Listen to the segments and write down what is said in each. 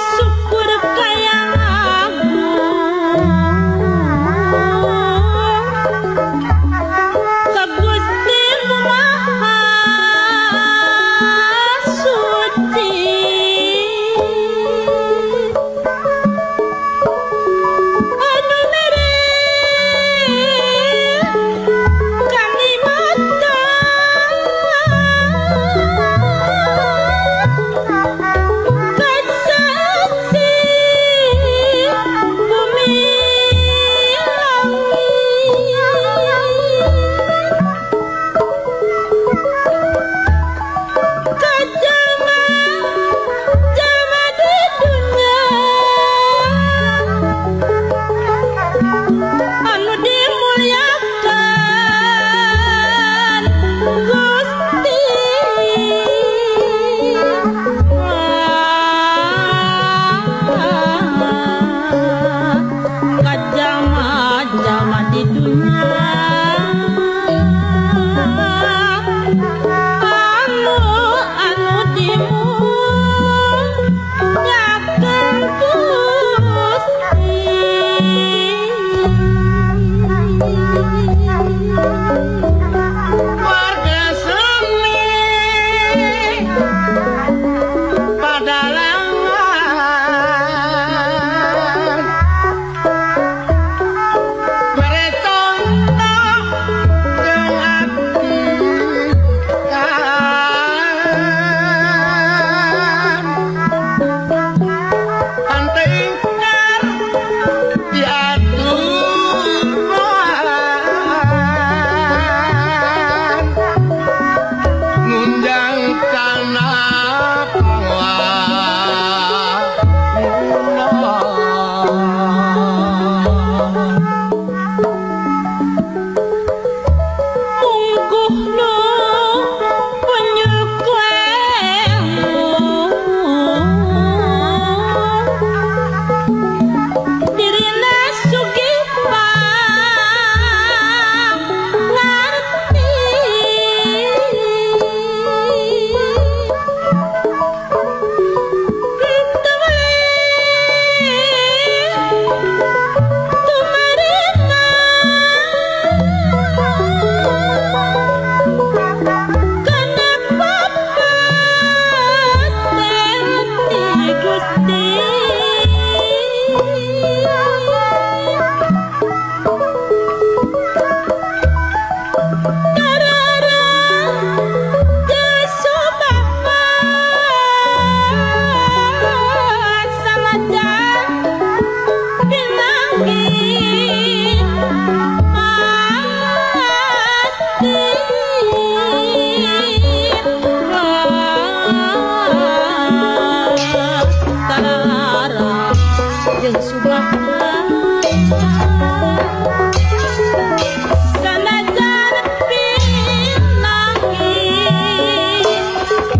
Syukur kaya ka Gusti Maha Suci. Anu mere kanikmatan kasaksi bumi langit. Kajalma jalma di dunia anu dimuliakan Gusti. Kajalma jalma di dunia anu anu dimuliakan Gusti. Warga seni padalangan bere contoh jeung abdi kan henteu ingkar diatur ngunjang kana Mungguhna penyukumu dirina sugih pangarti. Henteu we tumarima kana papatenti Gusti. Tarara jasubahan sanajan pinanggih pasti. Tarara jeung subahan sanajan pinanggih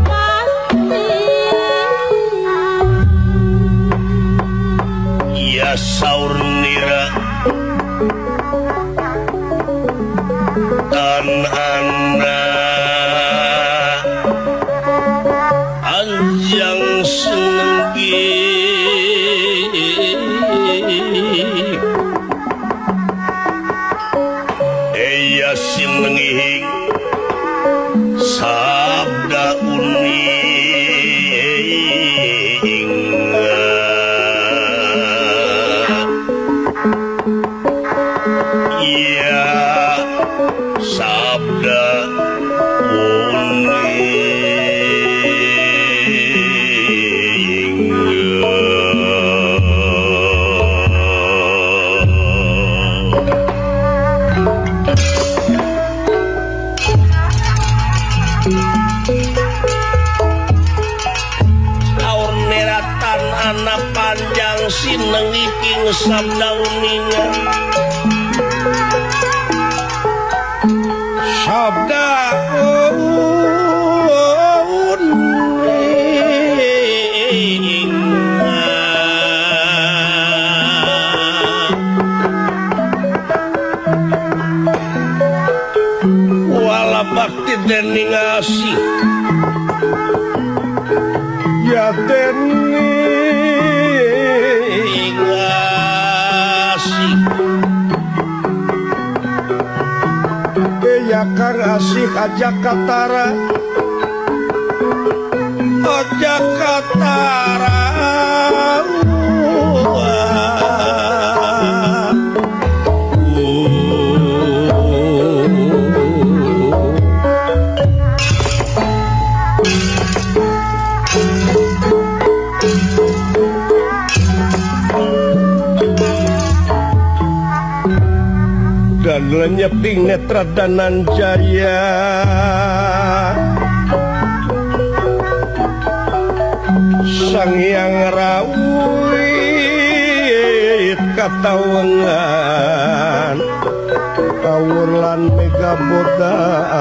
pasti. Ya saur nira tan ana anjang senenggi eya sinengihing sabda uninga. Iya sabda uninga. Saur neratan ana panjang sinengiking sabda uninga. Sabda uninga wala bakti dening asih ya dening kang asih aja katara aja katara. Dan lenyeping netra Dananjaya Sang Hyang Rawit katawengan kawur lan mega bodara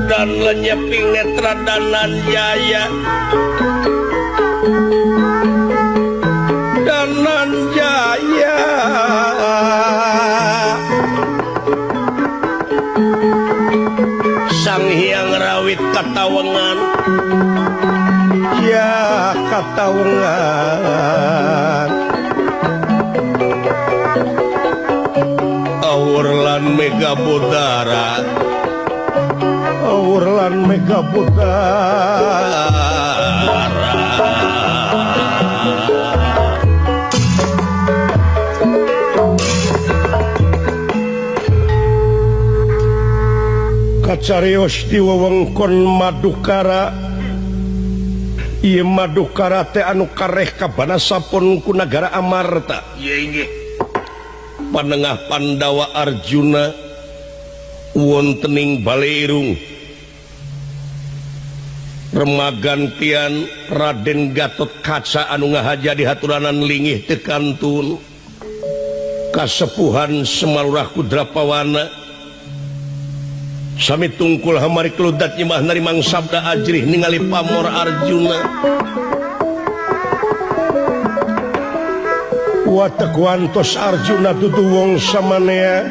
dan lenyeping netra Dananjaya Dananjaya Sang Hyang Rawit katawengan ya katawengan awur lan mega bodara awur lan mega bodara. Kacarios di wewengkon Madukara ieu Madukara teh anu kareh kabana sapon ku nagara Amarta. Ieu inggih panengah Pandawa Arjuna wontening Baleirung remagantian Raden Gatot Kaca anu ngahaja di haturanan lingih teu kantun kasepuhan Semalurah Kudrapawana sami tungkul hamari keludat nyembah narimang sabda ajrih ningali pamor Arjuna. Watek wantos Arjuna dudu wong samanea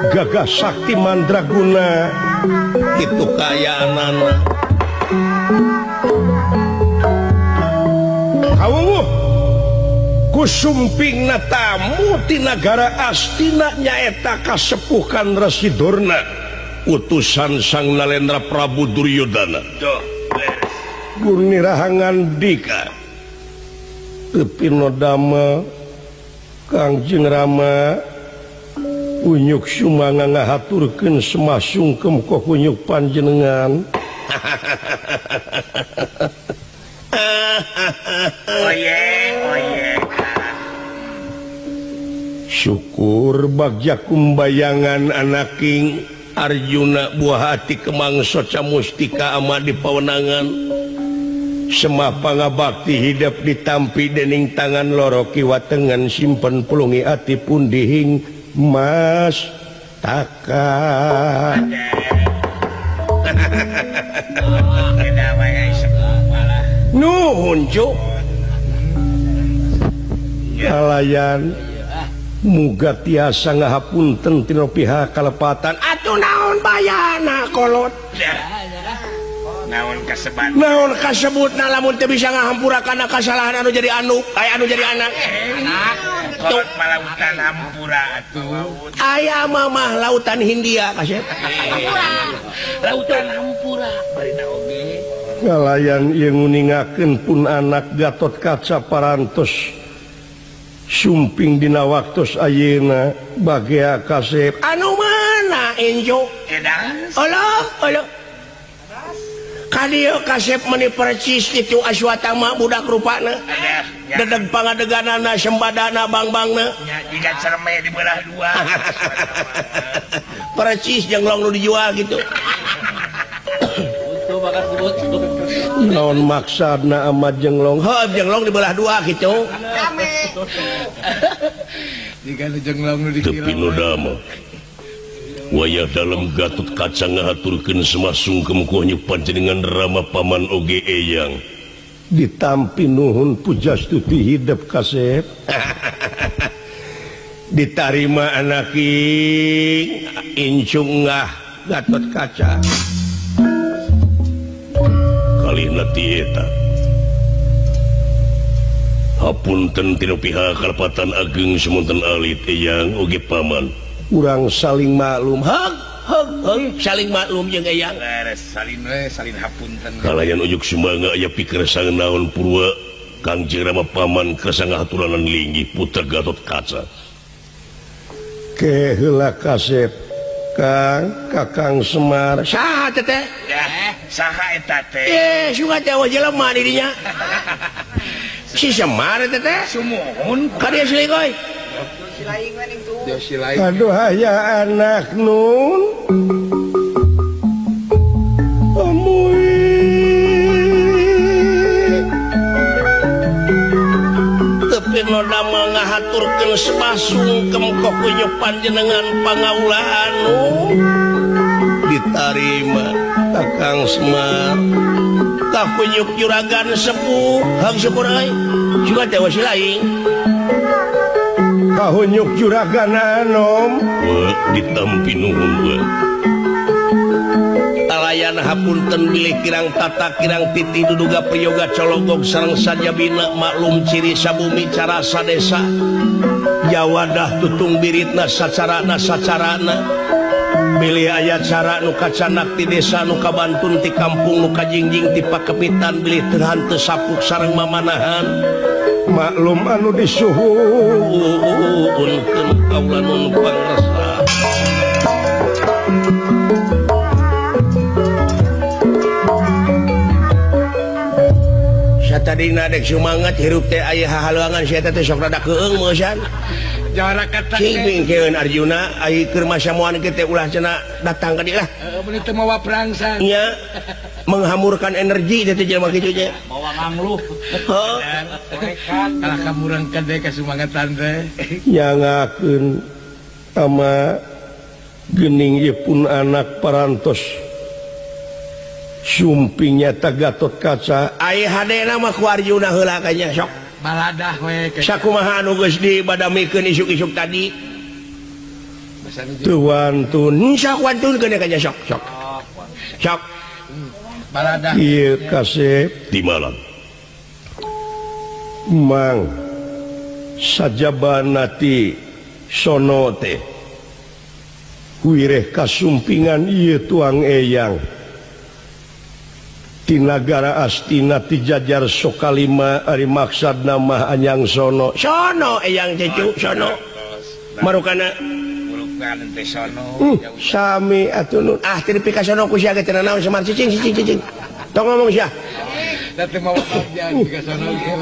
gagah sakti mandraguna kitu kaayaanana kawunguh kusumpingna tamu ti nagara Astina nyaeta kasepuhan Resi Durna utusan Sang Nalendra Prabu Duryodana. Gunirahangan dika tepinodama Kangjeng Rama unyuk sumanga ngahaturkeun semah sungkem ka kunyuk panjenengan. Oye oye syukur bagja kumbayangan anaking Arjuna buah hati kemang soca mustika ama di pawenangan semah pangabakti hidup ditampi dening tangan loro kiwa tengen simpen pulungi ati pundihing mas taka. Nuhun cuk kalayan muga tiasa ngahapunten tina pihak kalepatan atuh naon bayana kolot naon kasebat naon kasebutna lamun teu bisa ngahampura kana kasalahan anu jadi anu aya anu jadi anak kolot malautan hampura atuh aya mamah lautan Hindia kasep lautan hampura barina oge kalayan ieu nguningakeun pun anak Gatot Kaca parantos sumping dina waktos ayeuna bagea kasep anu mana enjo olo olo kadieu kasep meuni percis kitu Aswatama budak rupana dedeg pangadeganana sembadana bangbangna nya jiga cerme dibelah dua percis jenglong nu dijual gitu. Naon maksudna ama jenglong heuh jenglong dibelah dua gitu jika jenglong nu dikira teu wayah dalam Gatot Kaca ngahaturkeun semah sungkem ku panjenengan Rama paman oge eyang ditampi nuhun pujastuti hidup kasep ditarima anaking incung ngah Gatot Kaca kalihna ti eta Hapunten tina pihak kalepatan ageng semonten alit eyang oge paman. Urang saling maklum. Hak hak hak saling maklum jeung eyang. Leres salin we salin hapunten. Kalayan ujuk sumangga aya pikir sangen naon purwa Kangjeng Rama paman kersa ngahaturanan linggih putra Gatot Kaca. Ke heula kasep Kang Kakang Semar. Saha teh teh? Saha eta teh? Suka teh eueuh jelema di dinya. Si Semar teh teh? Sumuhun ka dieu silih. Aduh aya anak nun. Amuy. Tapi nu damel ngahaturkeun sepasungkem kokunyo panjenengan pangaula anu ditarima Kakang Semar. Kakunyuk juragan sepuh hang syukur euy. Juga teh wasi lain. Kahunyuk juragan anom. Ditampi nuhun we. Talayan hapunten bilih kirang tata kirang titi duduga priyoga cologog sareng sajabina maklum ciri sabumi cara sadesa jawadah tutung biritna sacarana sacarana bilih aya cara nu kacanak ti desa nu kabantun ti kampung nu kajingjing ti pakepitan bilih teu hanteu sapuk sareng mamanahan maklum anu disuhunkeun kaula nun pangresa. Tadina dek sumangat hirup teh aya hahaluangan sia teh sok rada keung meusan. Jarak kata cing pingkeun Arjuna ai keur masamuan kieu teh ulah cenah datang ka dieu lah. Heeh mun teu mawa prangsan. Nya menghamurkan energi teh jelema kitu nya. Mawa ngangluh. Heuh. Kalah kamurangkeun teh kasumangatan teh. Nyangakeun ama geuning ieu pun anak parantos. Sumpingnya ta Gatot Kaca ai hadena mah ku Arjuna heula ka nya sok baladah we sakumaha anu geus dibadamikeun isuk-isuk tadi teu wantun sok wantun keun ka nya sok sok sok baladah ieu kasep di malam mang sajabana ti sono teh wireh kasumpingan ieu tuang eyang Tinagara Astina ti jajar Sokalima ari maksad nama anyang sono sono eyang cucu sono marukana teh sono sami atuh nun ah teu dipika sono ku sia ge teu nanaon Semar cicing cicing cicing tong ngomong sia da teu mawa panjang pika sono ge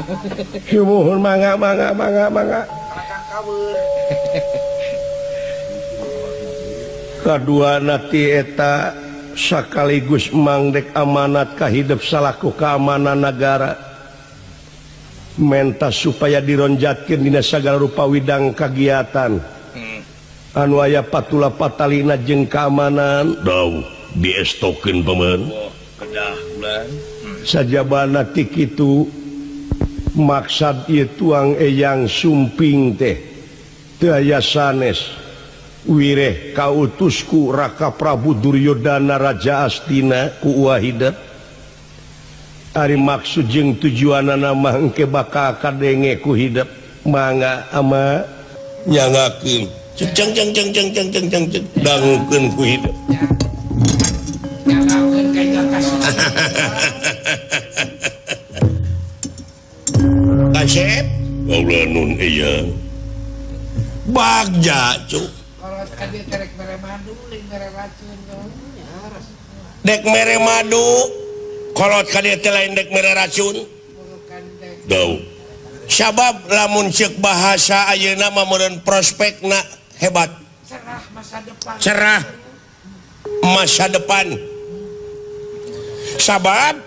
sumuhun mangga mangga mangga mangga kaduana ti eta sakaligus mangdek amanat kahidep salaku keamanan nagara menta supaya dironjatkeun dina sagala rupa widang kagiatan anu aya patula patalina jeung keamanan dau diestokeun paman kedah ulah sajabana ti kitu maksad ieu tuang eyang sumping teh teu aya sanes wireh kautusku Raka Prabu Duryodana Raja Astina ku Wahida ari maksud jeung tujuanana mah engke bakal kadenge ku hidep mangga ama nyangakeun ceng ceng ceng ceng ceng ceng ceng ceng dangukeun ku hidep nyangakeun ka kasep kaula nun eyang bagja cu dek mere madu kolot ka dieu teh lain dek mere racun dau sabab lamun ceuk bahasa ayeuna mah meureun prospekna hebat cerah masa depan cerah masa depan sabab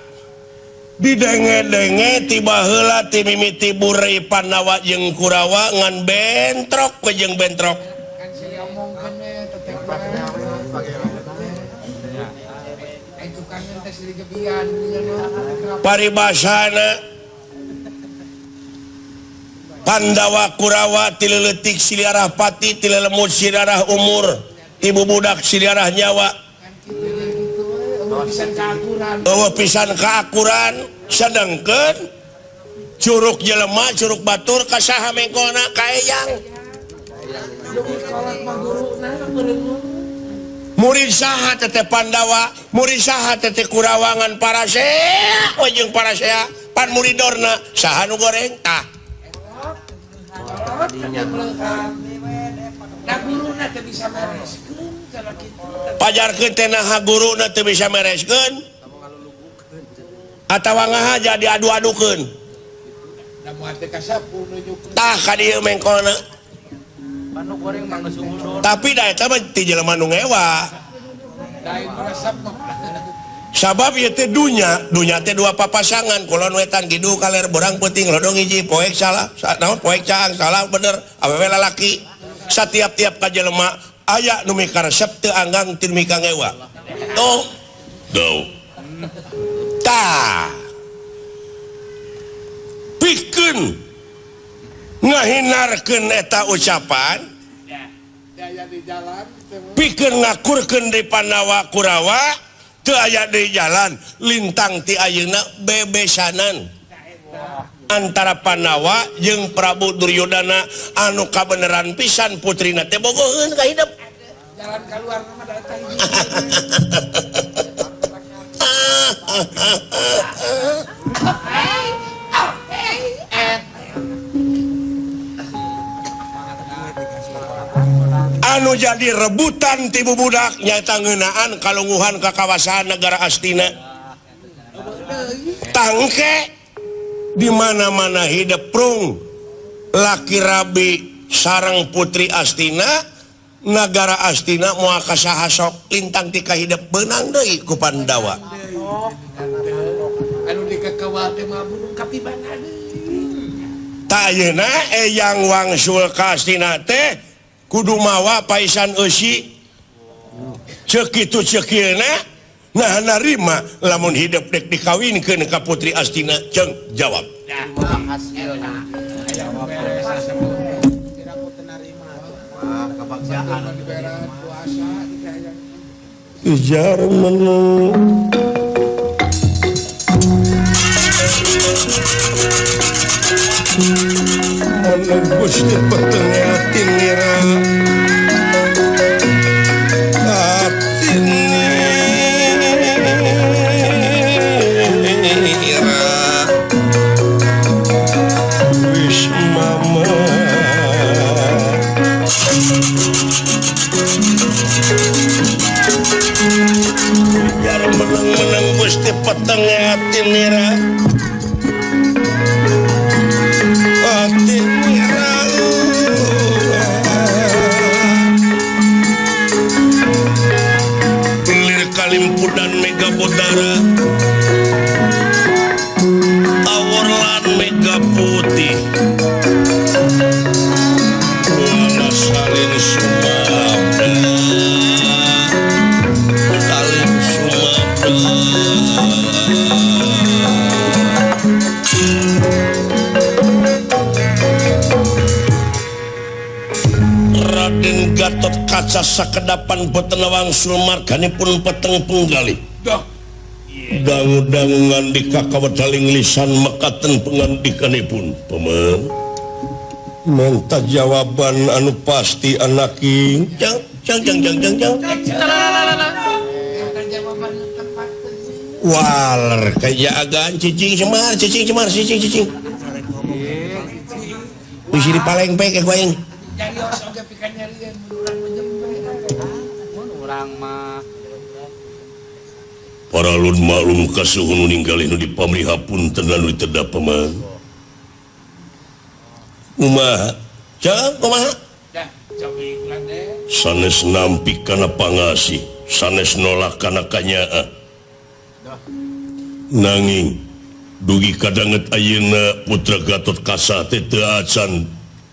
didenge-denge tiba heula ti mimiti burei Pandawa jeung Kurawa ngan bentrok we jeung bentrok. Paribasana Pandawa Kurawa ti leutik siliarah pati ti lelemut siliarah umur ibu budak siliarah nyawa eueuh pisan kaakuran sedengkeun Curug jelema curug batur ka saha mengkolna ka eyang. Murid saha teteh Pandawa, murid saha teteh Kurawangan parasea, we jeung parasea pan muridorna saha nu goreng tah. Pajarkeun teh naha guruna teu bisa mereskeun atawa ngahaja diadu-adukeun. Tah ka dieu mengkolna. Tapi da eta mah ti jelema nu ngewa. Sabab ieu teh dunya, dunya teh dua papasangan, kulon wetan kidul kaler borang peuting lodong hiji poek salah, naon poek caang salah bener, awewe lalaki. Satiap-tiap ka jelema aya nu mikaresep teu anggang teu mikangewa. Tuh. Tuh. Tah. Pikeun ngahinarkeun eta ucapan, pikeun ngakurkeun di Pandawa Kurawa teu aya di jalan lintang ti ayeuna bebesanan antara Pandawa jeung Prabu Duryodana anu kabeneran pisan putrina teh bogoheun ka hidep. Jalan kaluar mah da eta hiji. Anu jadi rebutan ti bubudak nyaeta ngeunaan kalunguhan ka kawasan negara Astina. Tangke di mana-mana hidup prung laki rabi sareng putri Astina, nagara Astina moal ka saha sok lintang ti kahidep beunang deui ku Pandawa. Anu dikakawal teh mah burung kapibana deui. Tah ayeuna eyang wangsul ka Astina teh kudu mawa paisan eusi. Ceuk kitu ceuk ieu nah narima lamun hidup dek dikawinkeun ka putri Astina. Ceung jawab. Ijar menu meneng Gusti peteng ati nira ati nira wis mama biar meneng-meneng Gusti peteng ati nira ati nira lir kalimpudan mega bodara awor lan mega putih wala salin sumabda salin sumabda. Raden Gatot Kaca sakedapan boten wangsul marganipun peteng penggalih. Dangu-dangu ngandika kawedaling lisan mekaten pengandikanipun. Paman, menta jawaban anu pasti anaki. Jang jang jang jang jang jang. Waler kajagaan cicing semar cicing semar cicing cicing. Wis dipalengpek ka aing. Paralun maklum kasuhun ninggalih nu dipamriha punten lan ditedha paman. Kumaha? Cang kumaha? Sanes nampi kana pangasih, sanes nolak kana kanyaah. Nanging dugi kadanget ayeuna putra Gatot Kaca teh teu acan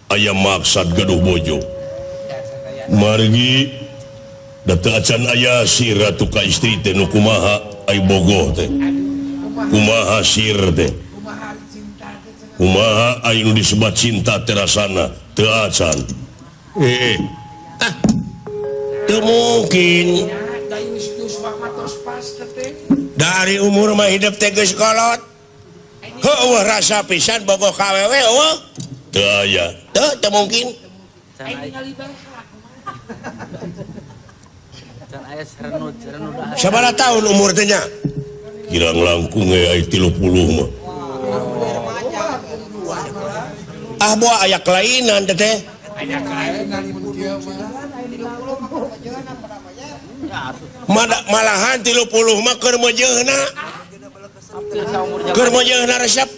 aya maksad gaduh bojo. Margi da teu acan aya si ratu ka istri teh nu kumaha ai bogoh teh. Kumaha sir teh. Kumaha ai nu disebat cinta teh rasana teu acan. Ah. Teu mungkin. Dari umur mah hidup teh geus kolot. Heueuh rasa pisan bogoh ka awewe eueuh. Teu aya. Teu teu mungkin. Sabaraha tahun umur teh nya? Kirang langkung we aya 30 mah. Ah boa aya kelainan teh teh. Aya kelainan mun kieu mah. Malahan 30 mah keur meujeuhna. Keur meujeuhna resep.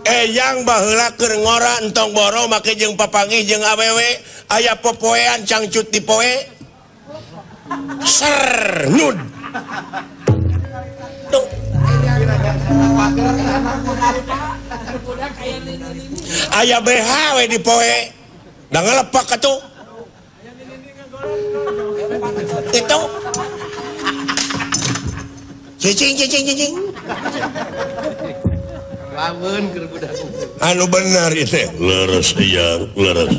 Eyang baheula keur ngora entong boro make jeung papanggih jeung awewe aya popoean cangcut di poe. Ser nud. Tuh. Aya BH we di poe. Da ngelepak atuh. Itu. Cicing cicing cicing. Lamun keur budak. Anu bener ieu teh. Leres ieu, leres.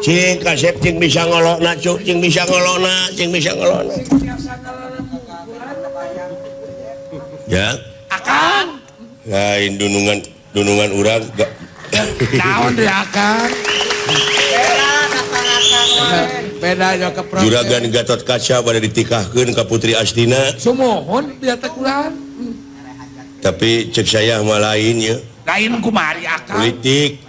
Cing kasep cing bisa ngolokna cuk, cing bisa ngolokna, cing bisa ngolokna. Ya. Akang. Lain dunungan dunungan urang naon deui akang. Beda nya ke Juragan Gatot Kaca bade ditikahkeun ka Putri Astina. Sumuhun bieu teh kulan. Tapi cek saya mah lain ya. Lain kumari akang. Politik.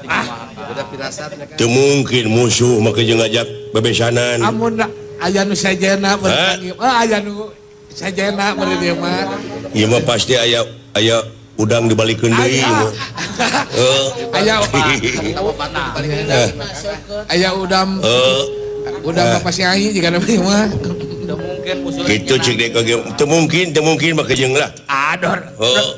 Ah, beda firasatnya kan. Teu mungkin musuh make jeung ngajak bebesanan. Amun aya nu sajena berpanggil. Ah aya nu sajena beureum ieu mah. Ieu mah pasti aya aya udang dibalikeun deui ieu mah. Heuh. Aya aya udam. Udang Bapak Siai jika ada mah. Gitu cek dek oge teu mungkin make jeung lah. Ah dor.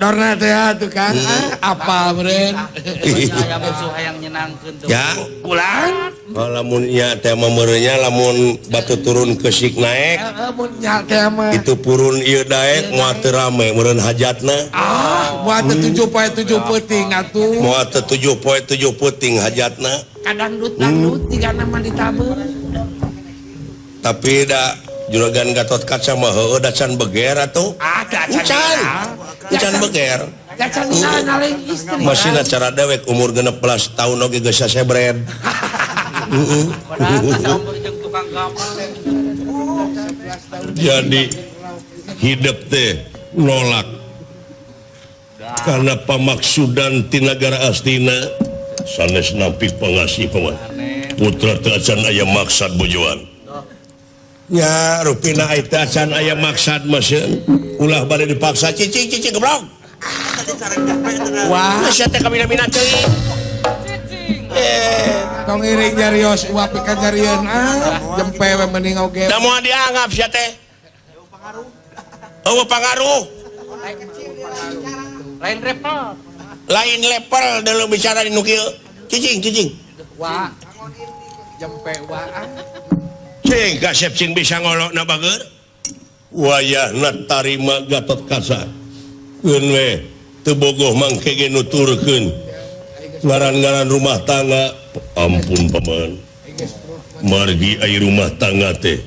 Dorna teh atuh kan. Apal meureun. Aya musuh hayang nyenangkeun teu. Ya, kulan. Oh, lamun nya teh mah meureunnya lamun batu turun kesik naek. Heeh, mun nya teh mah. Itu purun ieu daek moal teu rame meureun hajatna. Ah, moal teu 7 poe 7 peuting atuh. Moal teu 7 poe 7 peuting hajatna. Kadang dut-dangdut jigana mah ditabeuh. Tapi da Juragan Gatot Kaca mah heueuh da can beger atuh. Ah, da can. Can beger. Da can ngaleng istri. Masih cara dewek umur 16 tahun oge geus sasebred. Heeh. Jadi hidup teh nolak karena pamaksudan ti nagara Astina sanes nampi pangasih paman. Putra teu acan aya maksad bojoan. Ya rupina eta acan aya maksad masieun ulah bade dipaksa cicing cicing goblok. Wah, sia teh kamina-mina teuing. Cicing. Tong iring nyarios uap pikeun nyarieun ah jempe we mending oge. Da moal dianggap sia teh. Eueuh pangaruh. Lain level. Lain level dalam bicara di nu kieu. Cicing cicing. Wah. Jempe wah. Cing kasep cing bisa ngolokna bager. Wayahna tarima Gatot Kaca. Keun we teu bogoh mangke ge nuturkeun. Ngaran-ngaran rumah tangga ampun paman. Margi ai rumah tangga teh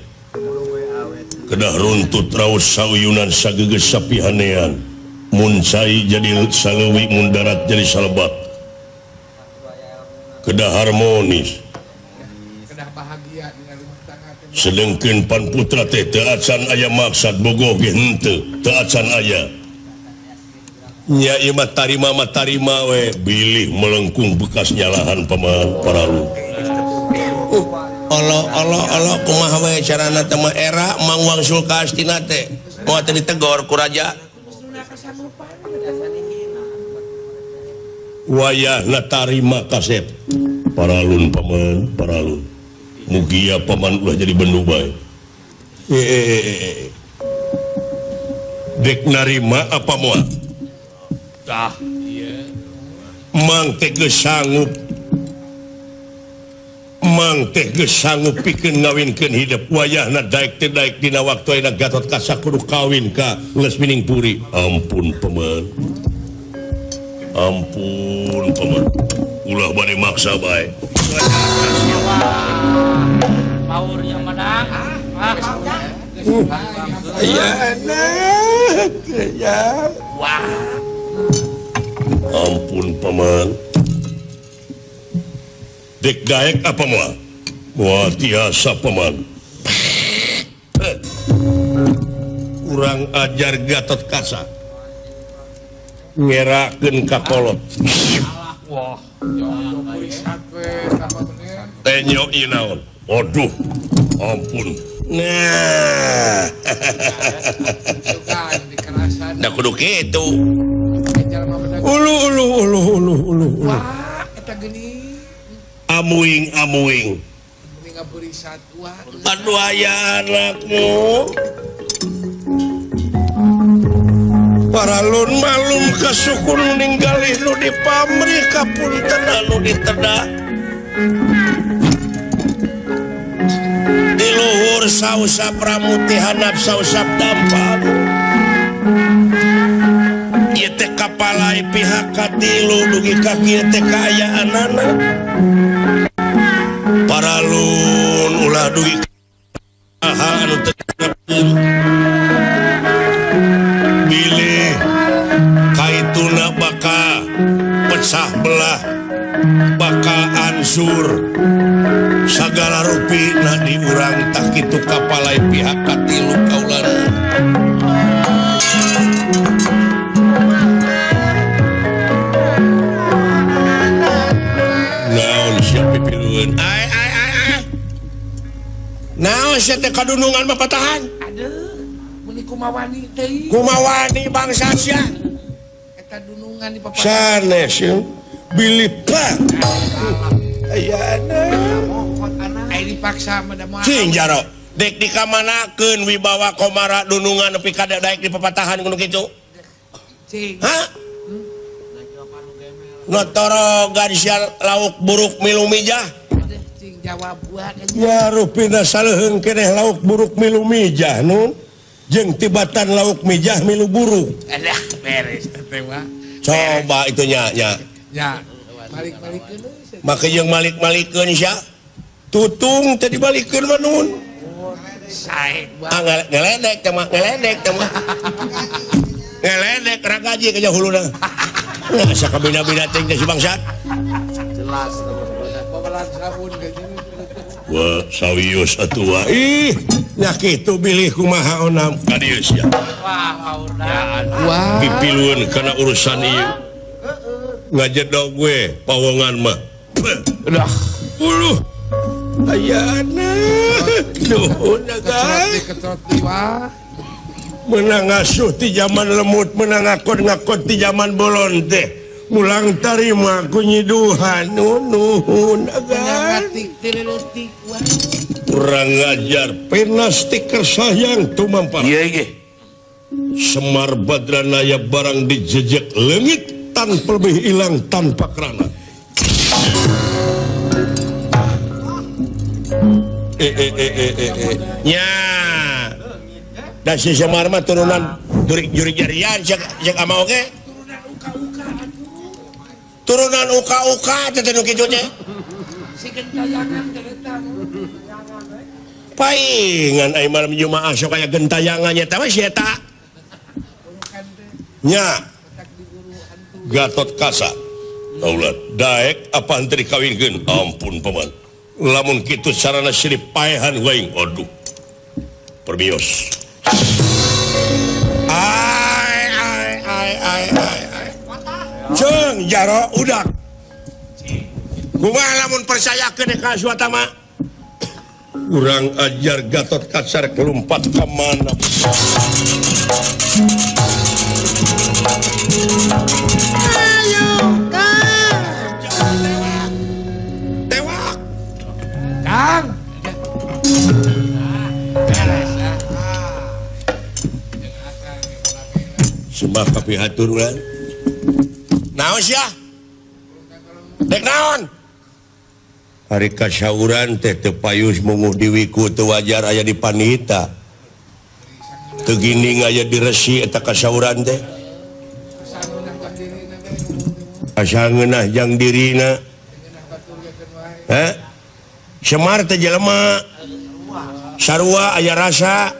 kedah runtut raos sauyunan sagegeus sapihanean. Mun cai jadi saleuwi mun darat jadi salebat. Kedah harmonis. Kedah bahagia dengan rumah tangga. Sedengkeun pan putra teh teu acan aya maksad bogoh ge henteu, teu acan aya. Nya ieu mah tarima we bilih melengkung bekas nyalahan paman paralu. Allah Allah Allah kumaha we carana teh mah era Mang Wangsul ka Astina teh moal teh ditegor ku raja. Wayahna tarima kasep paralun paman paralun. Mugia paman ulah jadi bendu bae. Dek narima apa moal? Tah, ieu. Mang teh geus sanggup. Mang teh geus sanggup pikeun ngawinkeun hidup wayahna daek teh daek dina waktu ayeuna Gatot Kaca kudu kawin ka Lesmining Puri. Ampun paman. Ampun paman. Ulah bade maksa bae. Powernya madang. Ah, Aya anak ya. Wah. Ampun paman. Dek daek apa moal? Moal tiasa paman. Kurang ajar Gatot Kaca. Ngerakeun ka kolot. Wah, tenyo ieu naon? Aduh, ampun. Nah. Da kudu kitu. Ulu ulu ulu ulu ulu. Wah, eta geuning. Amuing amuing. Aduh aya anakmu. Paralun malum kasukun ninggalih nu dipamrih kapunten anu ditedak. Di luhur sausap ramuti handap sausap dampa. Ieu teh kapalai pihak katilu dugi ka kieu teh kaayaanana. Paralun ulah dugi hal anu teu bilih kaituna bakal pecah belah bakal ansur sagala rupi na di urang tak kitu kapalai pihak katilu kaulan. Naon sia pipilueun? Ai ai ai ai. Naon sia teh kadunungan papatahan? Aduh, meuni kumawani teh. Kumawani bangsa sia. Eta dunungan di papatahan. Sanes ye. Bilih pak. Ayana. Ai dipaksa mah da moal. Cing jaro, dek dikamanakeun wibawa komara dunungan nepi ka daek di papatahan kudu kitu. Cing. Hah? Notorogan sia lauk buruk milu mijah. Cing jawab buah Ya rupina saleuheung keneh lauk buruk milu mijah nun. Jeung tibatan lauk mijah milu buruk. Alah beres teh mah. Coba itu nya nya. Nya. Malik-malikeun euy. Make jeung malik-malikeun sia. Tutung teh dibalikeun mah nun. Sae. Ah ngeledek teh mah, ngeledek teh mah. Ngeledek ragaji ka huluna. Asa kabina-bina teh si bangsat. Jelas babalan sabun ka Wah, sawios atuh. Ih, nya kitu bilih kumaha onam ka dieu sia. Wah, paurna. Wah. Pipilueun kana urusan ieu. Ngajedog we pawongan mah. Udah. Uluh. Ayana. Nuhun guys. Menang ngasuh ti zaman lemut, menang ngakon-ngakon ti zaman bolon teh. Mulang tarima ku nyiduhan nuhun agan. Kurang ngajar pena stiker sayang tumampar. Iya iya. Semar Badranaya barang dijejek leungit tanpa lebih hilang tanpa kerana. Nya. Da si Semar mah turunan jurik jarian cek ama oge. Turunan uka-uka teh nu kitu teh. Si gentayangan teh eta. Paingan ai malam Jumaah sok aya gentayangan nya teh si eta. Nya. Gatot Kaca. Daulat daek apa henteu dikawinkeun? Ampun paman. Lamun kitu sarana sirip paehan waing. Aduh. Permios. Ai ai ai ai ai. Ceung jaro udak. Kumaha lamun percayakeun ka Aswatama? Kurang ajar Gatot Kaca kelumpat ka mana? Ayo Kang. Tewak. Tewak. Kang. Beres ah. Sembah kapihatur ulah. Naon sia? Dek naon? Hari kasauran teh teu payus munguh diwiku teu wajar aya di panita. Teu ginding aya di resi eta kasauran teh. Asa ngeunah jang dirina. Hah? Semar teh jelema. Sarua aya rasa.